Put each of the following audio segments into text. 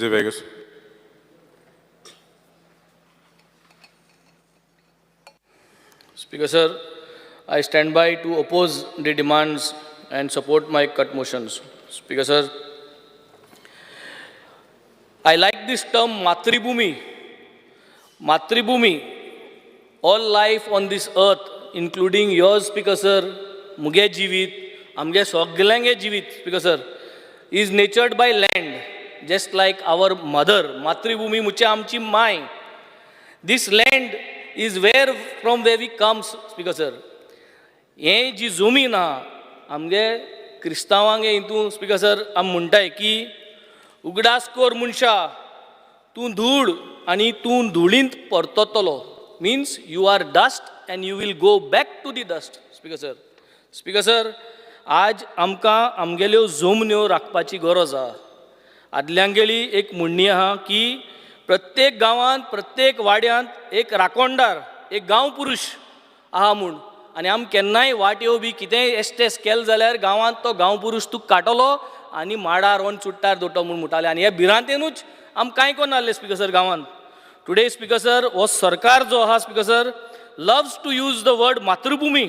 Venzy Veigas. Speaker sir, I stand by to oppose the demands and support my cut motions. Speaker sir, I like this term Matribhumi. Matribhumi, all life on this earth, including yours, Speaker sir, मुगे जिवीत, आमगे सगल्यांगे जिवीत, Speaker sir, is nurtured by land, just like our mother. Matribhumi मुचे आमची my. This land is where from where we comes, Speaker sir. हें जी जमीन आहा आमगे क्रिस्तांवांगे हितून, स्पिकर सर, आमी म्हणटाय की उगडास कोर मनशा, तूं धूळ आनी तूं धुळींत परततलो. Means you are dust and you will go back to the dust. Speaker sir, Speaker sir, आज आमकां आमगेल्यो जमन्यो राखपाची गरज आहा. आदल्यांगेली एक म्हणणी आहा की प्रत्येक गांवांत, प्रत्येक वाड्यांत एक राखणदार, एक गांव पुरूश आहा म्हूण. आनी आम केन्नाय वाट्यो बी कितेंय एस्टेस केले जाल्यार गांवांत तो गांव पुरूश तुका काडटलो आनी माडार वन चुट्टार दवरटलो म्हूण म्हणटाले. आनी ह्या भिरांतेनूच आम कांय करनासले, स्पिकर सर, गांवांत. टुडे, स्पिकर सर, हो सरकार जो आहा, Speaker sir, loves to use the word Matrubhumi,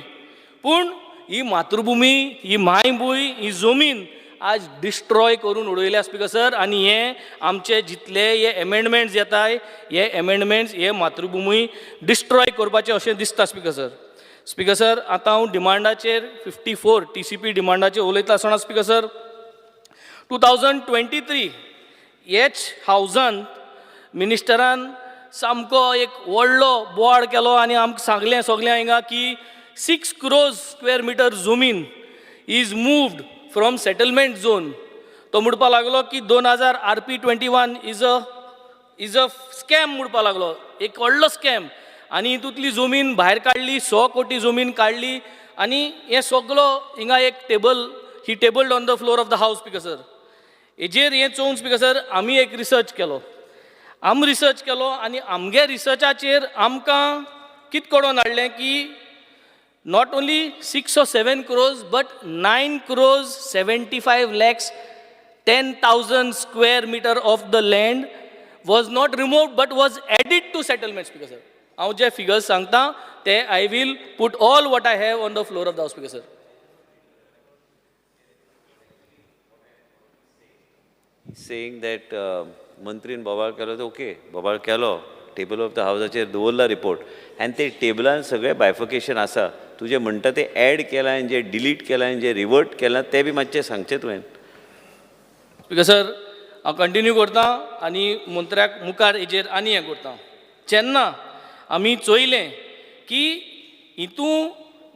पूण ही मातृभुमी, ही मायभूंय, ही जमीन आज डिस्ट्रॉय करून उडयल्या, स्पिकर सर. आनी हे आमचे जितले हे एमेंडमेंट्स येताय, हे एमेंडमेंट्स हे मातृभुमी डिस्ट्रॉय करपाचे अशें दिसता, स्पिकर सर. स्पिकर सर, आतां हांव डिमांडाचेर, 54 TCP डिमांडाचेर उलयता आसतना, स्पिकर सर, 2023 हेच हावजान मिनिस्टरान सामको एक व्हडलो बोवाळ केलो आनी आमकां सांगलें सगळ्यां हिंगा की 6 crores square meter जमीन is moved from settlement zone. तो म्हणपा लागलो की 2000 RP 21 is a scam म्हणपा लागलो, एक व्हडलो स्कॅम. आनी हितूंतली जमीन भायर काडली, 100 कोटी जमीन काडली. आनी हें सगलो हिंगा एक table, he tabled on the floor of the house. Speaker sir, हेजेर हें चोवन, स्पिकर सर, आमी एक रिसर्च केलो. आमी रिसर्च केलो आनी आमगे रिसर्चाचेर आमकां कित कळोन हाडलें की not only 6 or 7 crores but 9 crores 75 lakhs 10,000 square meter of the land was not removed but was added to settlement. Speaker sir, हांव जे फिगर्स सांगता ते I will put all what I have on the floor of the house, Speaker sir. Saying that मंत्रीन बोवाळ केलो तर okay, बोवाळ केलो, table of the हावजाचेर दवरला report आनी ते टेबलान सगळें बायफर्केशन आसा. तुजें म्हणटा तें एड केलां आनी जें डिलीट केलां आनी जें रिवर्ट केलां तें बी मातशें सांगचें तुवें. स्पिकर सर, हांव कंटिन्यू करता आनी मंत्र्याक मुखार हेजेर आनी हें करता. जेन्ना आमी चोयलें की हितूं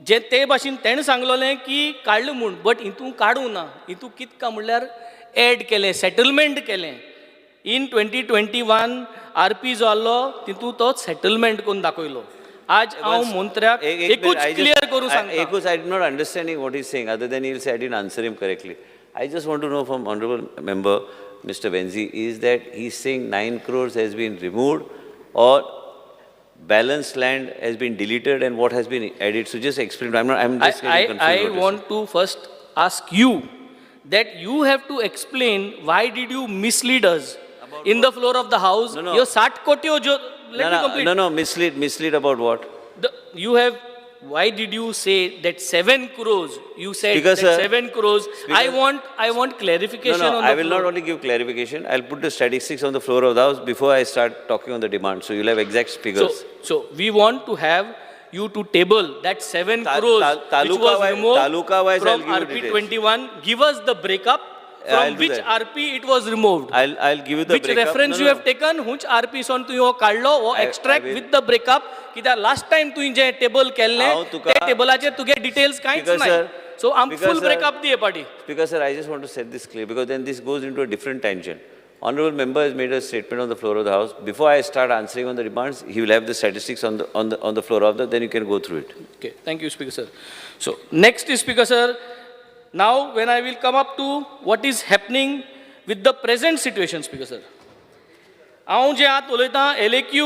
जे ते भाशेन तेणें सांगलोलें की काडलें म्हूण, बट हितूं काडूं ना. हितूं कितें काय म्हणल्यार एड केलें, सेटलमेंट केलें. In 2021 RP जो आहलो तितूं तो सेटलमेंट करून दाखयलो. आज हांव मंत्र्याक एकूच क्लियर करूं सांगता. एकूच, I am not understanding what he's saying, other than he'll say I didn't answer him correctly. I just want to know from honorable member Mr. Venzi is that he's saying 9 crores has been removed or balanced land has been deleted and what has been added. So just explain. I'm not, I'm just I, getting confused I what you're saying. Want to first ask you that you have to explain why did you mislead us in the floor of the house. No. Your 60 कोट्यो जो, let No, me no, complete. No, mislead about what? You have, why did you say that 7 crores? You said Speaker that sir, 7 crores. I Speaker- want clarification No, on I the will floor. Not only give clarification, I'll put the statistics on the floor of the house before I start talking on the demand. So you'll have exact figures. So we want to have you to table that 7 crores which taluka was removed taluka wise from I'll give you RP details. 21. Give us the breakup I'll from do which that. RP it was removed. I'll give you the which breakup. Reference No, you no. have taken, which RP सोन तुवें हो काडलो हो I extract will- with the breakup. कित्याक last time तुवें जें table केल्लें हांव तुका- ते टेबलाचेर तुगे डिटेल्स कांयच Speaker ना. Sir, सो आम Speaker फूल sir, breakup दी हे पाटी. Speaker sir, I just want to set this clear because then this goes into a different tangent. Honorable member has made a statement on the floor of the house. Before I start answering on the demands, he will have the statistics on the floor of the, then you can go through it. Okay, thank you, Speaker sir. So, next is, Speaker sir, now when I will come up to what is happening with the present situation, Speaker sir. हांव जें आतां उलयतां LAQ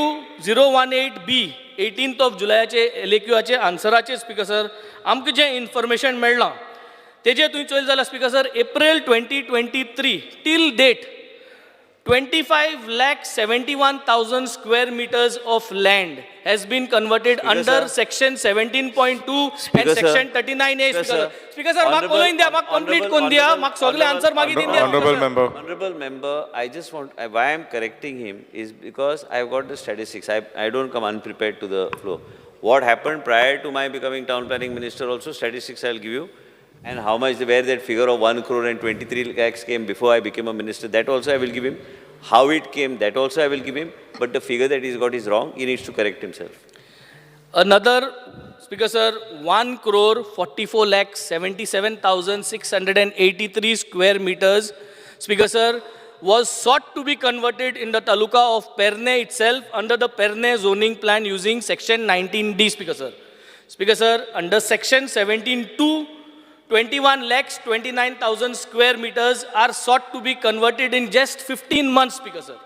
018B, 18th of जुलयाचे एलएक्यूचे आन्सराचेर, speaker sir, आमकां जें information मेळ्ळां तेजेर तुवें चोयलें जाल्यार, Speaker sir, April 2023 till date 25,71,000 square meters of land has been converted Speaker, under sir. Section 17.2 and Speaker, sir. Section 39A. Speaker, Speaker, sir. sir. Speaker, sir, म्हाका उलोवन द्या, म्हाका complete करून द्या, म्हाका सगळे answer मागीर दिवन द्या. Honorable member. Honorable member, I just want, why I'm correcting him is because I've got the statistics. I don't come unprepared to the floor. What happened prior to my becoming town planning minister also, statistics I'll give you. And how much, where that figure of 1 crore and 23 lakhs came before I became a minister, that also I will give him. How it came, that also I will give him. But the figure that he's got is wrong. He needs to correct himself. Another, Speaker sir, 1 crore 44 lakh 77,683 square meters, Speaker sir, was sought to be converted in the taluka of Pernem itself under the Pernem zoning plan using section 19D, Speaker sir. Speaker sir, under section 17.2, 21 lakhs 29,000 square meters are sought to be converted in just 15 months, Speaker sir.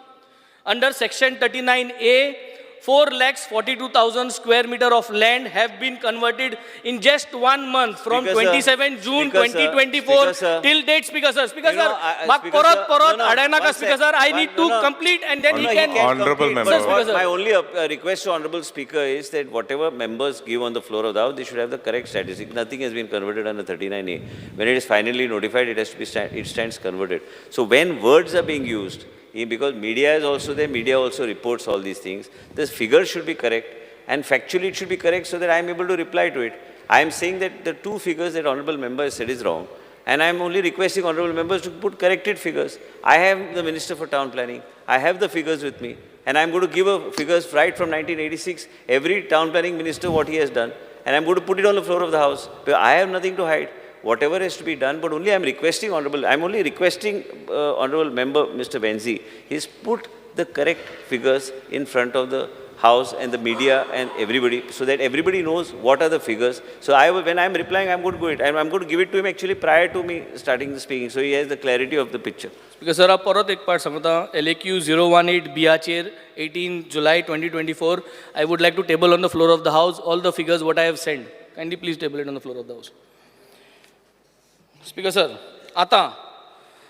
Under section 39A, 4 lakhs 42,000 square meter of land have been converted in just one month from Speaker, sir. 27 June Speaker, sir. 2024 Speaker, sir. till date, Speaker sir. Speaker You know, sir, I- म्हाका Speaker परत sir, परत no, no, अडायनाका one Speaker sec. sir, I One- need no, to no. complete and then No, he he can. can Honorable complete, member. but Sir, Speaker, sir. My only request to honorable speaker is that whatever members give on the floor of the house, they should have the correct statistic. Nothing has been converted under 39A. When it is finally notified, it has to be it stands converted. So when words are being used, because media is also there, media also reports all these things, the figure should be correct and factually it should be correct so that I am able to reply to it. I am saying that the two figures that honorable member has said is wrong. And I am only requesting honorable members to put corrected figures. I am the Minister for Town Planning. I have the figures with me. And I am going to give a figures right from 1986, every town planning minister what he has done. And I am going to put it on the floor of the house. Because I have nothing to hide. Whatever has to be done, but only I am requesting honorable, I am only requesting honorable member Mr. Venzi, he's put the correct figures in front of the house and the media and everybody, so that everybody knows what are the figures. So when I'm replying, I'm going to go it. I'm going to give it to him actually prior to me starting the speaking, so he has the clarity of the picture. Speaker sir, हांव परत एक पाट सांगता, LAQ 018 बियाचेर 18 July 2024, I would like to table on the floor of the house all the figures what I have sent. Kindly please table it on the floor of the house. Speaker sir, आतां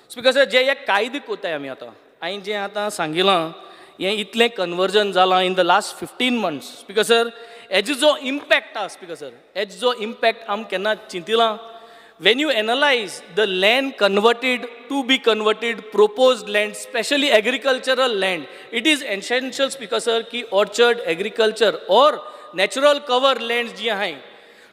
speaker sir, जे हे कायदे कोताय आमी आतां, हांवें जें आतां सांगिलां, हें इतलें कन्वर्जन जालां in the last 15 months, Speaker sir, हेजो जो इम्पॅक्ट आसा, स्पीकर सर, हेजो जो इम्पॅक्ट आमी केन्ना चिंतिलां? When you analyze the land converted, to be converted, proposed land, specially agricultural land, it is essential, Speaker sir, की orchard, agriculture or natural cover land जी आहाय,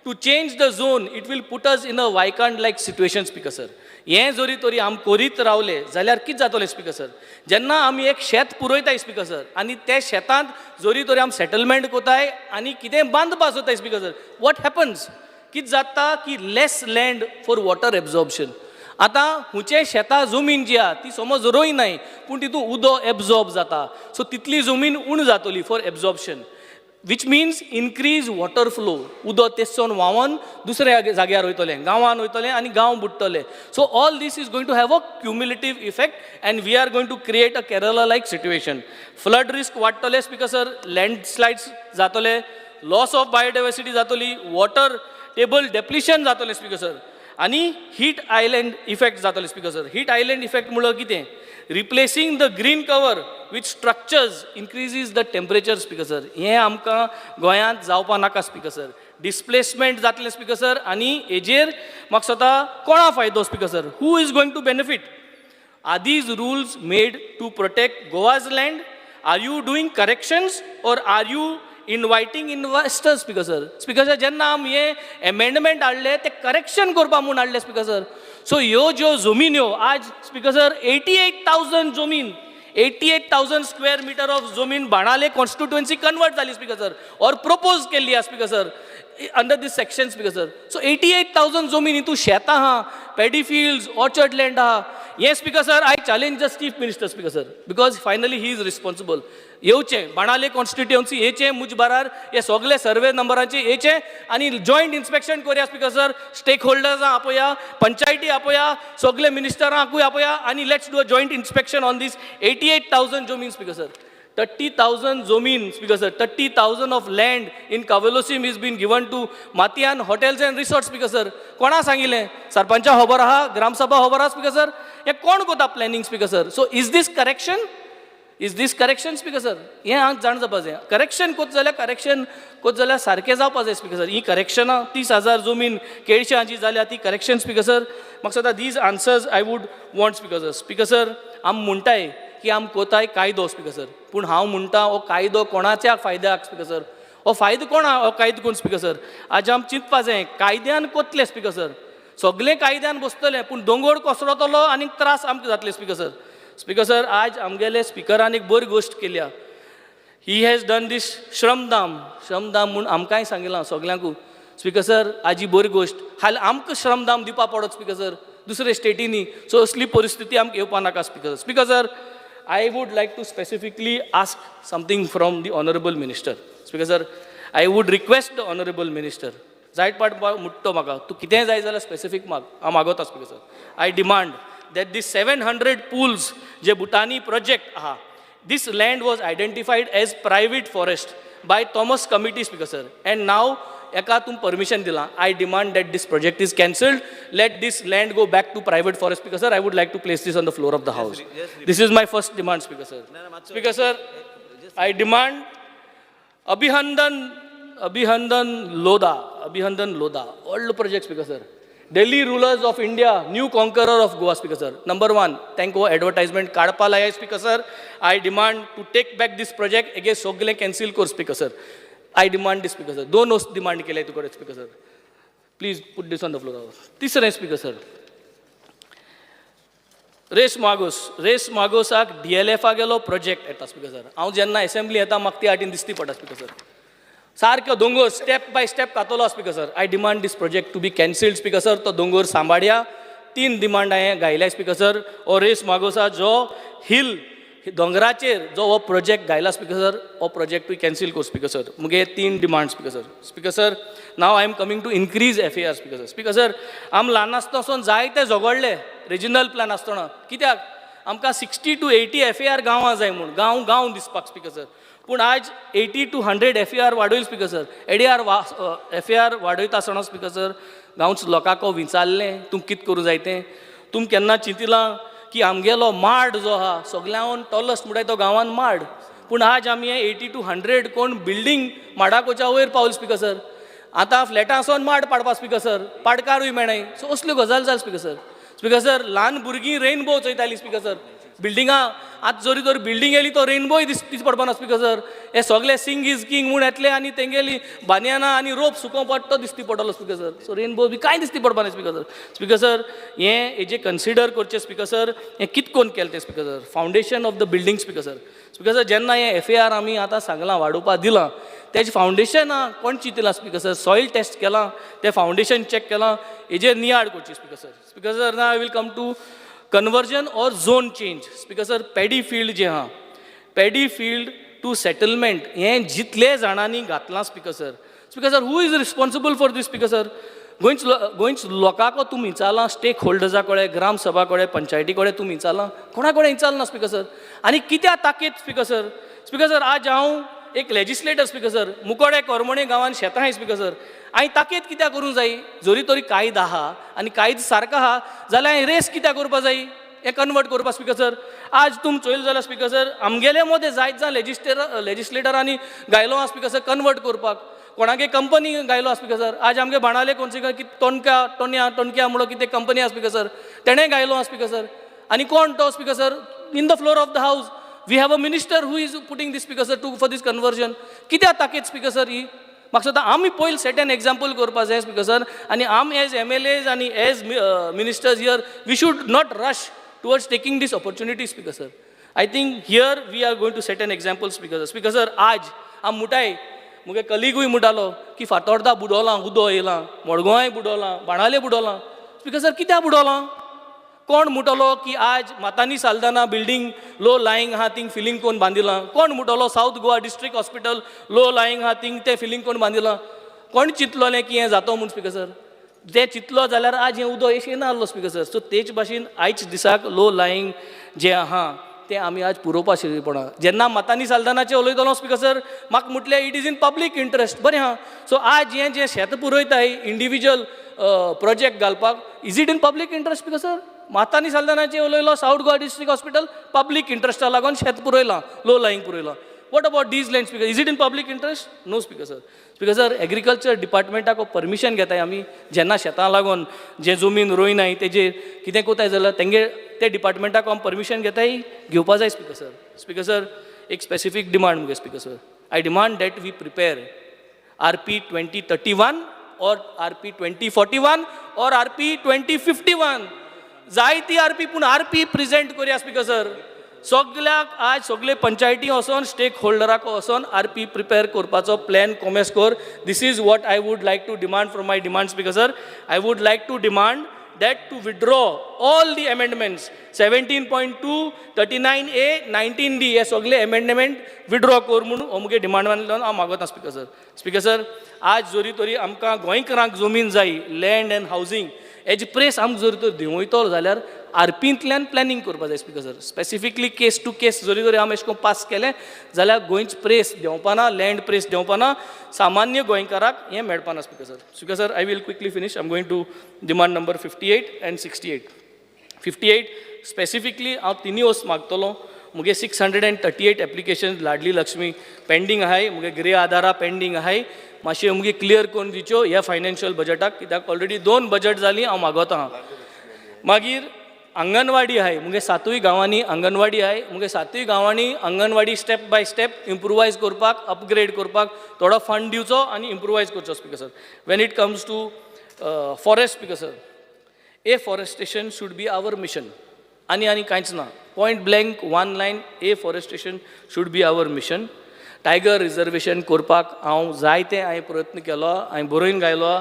to change the zone, it will put us in a vacant like situation, Speaker sir. हें जरी तरी आमी करीत रावले जाल्यार कितें जातलें, स्पीकर सर? जेन्ना आमी एक शेत पुरयताय, स्पीकर सर, आनी त्या शेतांत जरी तरी आमी सेटलमेंट कोताय आनी कितें बांदपा सोदताय, स्पीकर सर, what happens? कितें जाता की less land for water absorption. आतां हुंचे शेतां जमीन जी आहा ती समज रोयनाय, पूण तितून उदक एब्जॉर्ब जाता, सो तितली जमीन उण जातली for absorption, which means increase water flow. उदक तेचसून व्हांवन दुसऱ्या जाग्यार वयतलें, गांवान वयतलें आनी गांव बुडटले. So all this is going to have a cumulative effect and we are going to create a Kerala like situation. Flood risk वाडटले, स्पीकर सर, लँडस्लायड्स जातले, लॉस ऑफ बायोडायवर्सिटी जातली, वॉटर टेबल डेप्लिशन जातलें, speaker sir, आनी heat island effect जातले, speaker sir. Heat island effect म्हणल्यार कितें? Replacing the green cover with structures increases the temperature, Speaker sir. हें आमकां गोंयांत जावपा नाका, स्पीकर सर. डिस्प्लेसमेंट जातलें, स्पीकर सर. आनी हेजेर म्हाका दिसता कोणा फायदो, Speaker sir? Who is going to benefit? Are these rules made to protect Goa's land? Are you doing corrections or are you inviting investors, Speaker sir? Speaker sir, जेन्ना आमी हे amendment हाडले ते correction करपा म्हूण हाडले, Speaker sir. So ह्यो ज्यो जमिन्यो आज, Speaker sir, 88,000 जमीन, 88,000 square meter of जमीन बाणाले कॉन्स्टिट्युएन्सी कन्वर्ट जाली, Speaker sir, or propose केल्ली आहा, Speaker sir, under this section, Speaker sir. So 88,000 जमीन, हितून शेतां आहा, paddy fields, orchard land आहा. हें, Speaker sir, I challenge the Chief Minister, Speaker sir, because finally he is responsible. येवचें बाणाले कॉन्स्टिट्युएन्सी येचें, मुज बारार हे सगळे सर्वे नंबरांचे येचें आनी जॉयंट इन्स्पेक्शन करुया, स्पीकर सर. स्टेक होल्डर्सां आपया, पंचायती आपया, सगळे मिनिस्टरांकूय आपया आनी let's do a joint inspection on this 88,000 जमीन, स्पीकर सर. 30,000 जमीन, Speaker sir, 30,000 of land in Cavelossim is been given to Mathiyan Hotels and Resort, Speaker sir. कोणा सांगिल्लें? सरपंचा खबर आहा? ग्रामसभा खबर आहा, स्पीकर सर? हें कोण कोता planning, Speaker sir? So is this correction? Is this correction, Speaker sir? हें हांव जाण जावपा जाय. करेक्शन कोत जाल्यार, करेक्शन कोत जाल्यार सारकें जावपा जाय, स्पीकर सर. ही करेक्शनां, 30,000 जमीन केळश्यां जी जाल्या ती करेक्शन, स्पीकर सर? म्हाका दिसता these answers I would want, Speaker sir. Speaker sir, आम म्हणटाय की आम कोताय कायदो, स्पीकर सर, पूण हांव म्हणटा हो कायदो कोणाच्या फायद्याक, स्पीकर सर? हो फायदो कोणा हो कायदो कोण, स्पीकर सर? आज आम चिंतपा जाय. कायद्यान कोतले, स्पीकर सर, सगळे कायद्यान बसतले, पूण दोंगोर कोसळतलो आनी त्रास आमकां जातले, स्पीकर सर. स्पीकर सर, आज आमगेले स्पिकरान एक बरी गोश्ट केल्या. He has done this श्रमदान. श्रमदान म्हूण आमकांय सांगिलां सगल्यांकू, स्पीकर सर. आज ही बरी गोश्ट. हाल आमकां श्रमदान दिवपा पडत, स्पीकर सर, दुसरे स्टेटींनी. सो असली परिस्थिती आमकां येवपा नाका, Speaker. Speaker sir, I would like to specifically ask something from the honourable minister. Speaker sir, I would request the honourable minister. जायत पाट मुट्टो म्हाका, तूं कितेंय जाय जाल्यार स्पेसिफीक माग, हांव मागोता. Speaker sir, I demand that this 700 pools J भुटानी project आहा, this land was identified as private forest by Thomas Committee, Speaker sir, and now एका तूं परमिशन दिलां. I demand that this project is cancelled. Let this land go back to private forest, Speaker sir. I would like to place this on the floor of the house. This is my first demand, Speaker sir. Speaker sir, I demand Abhinandan, Abhinandan Lodha, Abhinandan Lodha, old project, Speaker sir. Delhi rulers of India, new conqueror of Goa, Speaker sir. Number one, तांकां advertisement काडपा लाय. Speaker sir, I demand to take back this project. Again सगलें cancel कर, Speaker sir. I demand this, Speaker sir. दोन वस्त demand केले तुकडे, Speaker sir. Please put this on the floor. तिसरें, स्पीकर सर, रेस मागोस. रेस मागोसाक डीएलएफा गेलो प्रोजेक्ट येता, स्पीकर सर. हांव जेन्ना एसेंब्ली येता, म्हाका ती आटीन दिसती पडटा, स्पीकर सर. सारको दोंगोर स्टेप बाय स्टेप कातलो, Speaker sir. I demand this project to be cancelled, Speaker sir. तो दोंगोर सांबाळया. तीन डिमांड हांवें घायल्या, स्पीकर सर. हो रेस मागोसा जो हिल, दोंगराचेर जो हो प्रोजेक्ट घायला, स्पीकर सर, हो प्रोजेक्टूय कॅन्सील कर, स्पीकर सर. मुगे तीन demand, Speaker sir. Speaker sir, now I am coming to increase FAR, Speaker sir. Speaker sir, आम ल्हान आसतना सावन जायते झगडले रिजनल प्लॅन आसतना. कित्याक? आमकां 60 to 80 FAR गांवां जाय म्हूण, गांव गांव दिसपाक, स्पीकर सर. पूण आज 80 to 100 FAR वाडयल, स्पीकर सर. एडीआर वा एफएआर वाडयता आसतना, स्पीकर सर, गांवच लोकांक विचारलें तूं कित करूं जाय तें? तुम केन्ना चिंतिलां की आमगेलो माड जो आहा, सगळ्यान टॉलस्ट म्हणटाय तो गांवान माड, पूण आज आमी 80 टू 100 कोण बिल्डींग माडाकोच्या वयर पावल, स्पीकर सर. आतां फ्लॅटां वचोन माड पाडपा, स्पीकर सर, पाडकारूय मेळनाय. सो असल्यो गजाल जाल, स्पीकर सर. स्पीकर सर, ल्हान भुरगीं रेनबो चोयतालीं, स्पीकर सर, बिल्डिंगां. आतां जरी तर बिल्डींग येयली, तो रेनबोय दिस पडपा ना, स्पीकर सर. हे सगळे सिंग is king म्हूण येतले आनी तेंगेली बानयानां आनी रोप सुकोवंक पडटा तो दिसती पडटलो, स्पीकर सर. सो रेनबो बी कांय दिसती पडपा ना, स्पीकर सर. स्पीकर सर, हें हेजें कन्सिडर करचें, स्पीकर सर. हें कित कोन्न केलें तें, Speaker sir? Foundation of the building, Speaker sir. Speaker sir, जेन्ना हें एफएआर आमी आतां सांगलां वाडोवपा दिलां, तेजें फावंडेशन कोण चिंतलां, स्पीकर सर? सॉयल टेस्ट केलां? तें फावंडेशन चॅक केलां? हेजेर नियाळ करची, Speaker sir. Speaker sir, now I will come to conversion or zone change. Speaker sir, paddy field जे आहा, paddy field to settlement हें जितले जाणांनी घातलां, Speaker sir, Speaker sir, who is responsible for this, Speaker sir? गोंयच लोकांक तुमी विचारलां? Stake होल्डर्सा कडेन, ग्रामसभा कडेन, पंचायती कडेन तुमी विचारलां? कोणा कडेन विचारलां ना, स्पीकर सर. आनी कित्याक ताकीत, स्पीकर सर? स्पीकर सर, आज हांव एक लेजिस्लेटर, स्पीकर सर. मुकोडे कोरमोणे गांवान शेतां आहाय, स्पीकर सर. हांवें ताकीत कित्याक करूंक जाय? जरी तरी कायदो आहा आनी कायदो सारको आहा जाल्यार हांवें रेस कित्याक करपा जाय हें कन्वर्ट करपा, स्पीकर सर? आज तुम चोयल जाल्यार, स्पीकर सर, आमगेले मदें जायत जाण लेजिस्लेटरांनी घायलो आहा, स्पीकर सर, कन्वर्ट करपाक. कोणागे कंपनी घायलो आहा, स्पीकर सर. आज आमगे बाणावले कोणसी कितें टोनक्या टोन्या टोनक्या म्हणून कितें कंपनी आहा, स्पीकर सर, तेणें घायलो आहा, स्पीकर सर. आनी कोण तो, Speaker sir? In the floor of the house we have a minister who is putting this, Speaker sir, to for this conversion. कित्याक ताकीत, स्पीकर सर, ही? म्हाका दिसता आमी पयलीं सेट एन एग्जाम्पल करपा जाय, स्पीकर सर. आनी आम एज एमएलएज आनी as ministers here, we should not rush towards taking this opportunity, Speaker sir. I think here we are going to set an example, Speaker sir. Speaker sir, आज आम मुटाय, मुगे कलिगूय म्हणटालो की फातोर्दा बुडोलां, उदो येयलां, मडगांवाय बुडोलां, बाणावले बुडोलां. स्पीकर सर, कित्याक बुडोलां? कोण म्हणटलो की आज मातानी साल्दाना बिल्डींग लो लायींग आहा, थिंग फिलींग कोण बांदिलां? कोण म्हणटलो South Goa District Hospital low lying आहा, थिंग तें फिलींग कोण बांदिलां? कोण चिंतलोलें की हें जातो म्हूण, स्पीकर सर? तें चिंतलो जाल्यार आज हें उदक येशें नासलो, स्पीकर सर. सो तेच भाशेन आयज दिसाक लो लायींग जें आहा तें आमी आज पुरोवपा शक्य पडना. जेन्ना मातानी साल्दानाचें उलयतलो स्पिकर सर, म्हाका म्हटलें it is in public interest. बरें आहा. सो आज हें जें शेत पुरयताय इंडिविज्युअल प्रोजेक्ट घालपाक, is it in public interest, Speaker sir? मातानी साल्दानाचें उलयलो, South Goa District Hospital public इंट्रस्टा लागून शेत पुरयलां, लो लायींग पुरयलां. What about these land, Speaker? Is it in public interest? No, Speaker sir. Speaker sir, agriculture डिपार्टमेंटाक permission घेताय आमी जेन्ना शेतां लागून जे जमीन रोयनाय तेजेर कितें कोताय जाल्यार तेंगे ते डिपार्टमेंटाक आमी परमिशन घेताय? घेवपा जाय, स्पिकर सर. स्पिकर सर, एक स्पेसिफीक डिमांड मुगे, Speaker sir. I demand that we prepare RP 2031 or RP 2041 or RP 2051. जायती आरपी, पूण आरपी प्रेजेंट करुया. स्पिकर सर, सगल्याक आज सगले पंचायती वचोन, स्टेक होल्डराक वचोन आरपी प्रिपेर करपाचो प्लॅन कोमेस कर. This is what I would like to demand from my demand, Speaker sir. I would like to demand that to withdraw all the amendments 17.2, 39A, 19D. हे सगळे amendment withdraw कर म्हणून हो मुगे demand मानल्यान हांव मागता, स्पिकर सर. स्पिकर सर, आज जरी तरी आमकां गोंयकारांक जमीन जाय, लँड अँड हावजींग हेजी प्रेस आमकां जरी तर देंवयतलो जाल्यार आरपींतल्यान प्लॅनिंग करपा जाय, Speaker sir. Specifically case to case जरी तरी आमी अशें करून पास केलें जाल्यार गोंयच प्रेस देंवपाना, लँड प्रेस देंवपाना, सामान्य गोंयकाराक हें मेळपाना, Speaker sir. Speaker sir, I will quickly finish. I am going to demand number 58 and 68. 58 specifically हांव तिनूय वस्त मागतलो. मुगे 638 application Ladli Lakshmi pending आहाय, मुगे गृह आधारा पेंडींग आहाय. मातशें मुगे क्लियर करून दिवच्यो ह्या फायनान्शियल बजटाक, कित्याक ऑलरेडी दोन बजट जालीं हांव मागोता आहा. मागीर अंगणवाडी आहाय, मुगे सातूय गांवांनी अंगणवाडी आहाय. मुगे सातूय गांवांनी अंगणवाडी स्टेप बाय स्टेप इम्प्रुवायज करपाक, अपग्रेड करपाक थोडो फंड दिवचो आनी इम्प्रुवायज करचो, Speaker sir. When it comes to forest, Speaker sir, afforestation should be our mission. आनी आनी कांयच ना. Point blank, one line, afforestation should be our mission. Tiger reservation करपाक हांव जायते हांवें प्रयत्न केलो, हांवें बरोवन घायलो.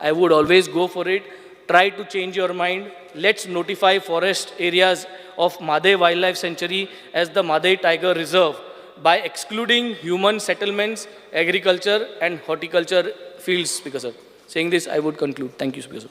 I would always go for it. Try to change your mind. Let's notify forest areas of Mhadei Wildlife Sanctuary as the Mhadei Tiger Reserve by excluding human settlements, agriculture and horticulture fields, Speaker sir. Saying this, I would conclude. Thank you, Speaker sir.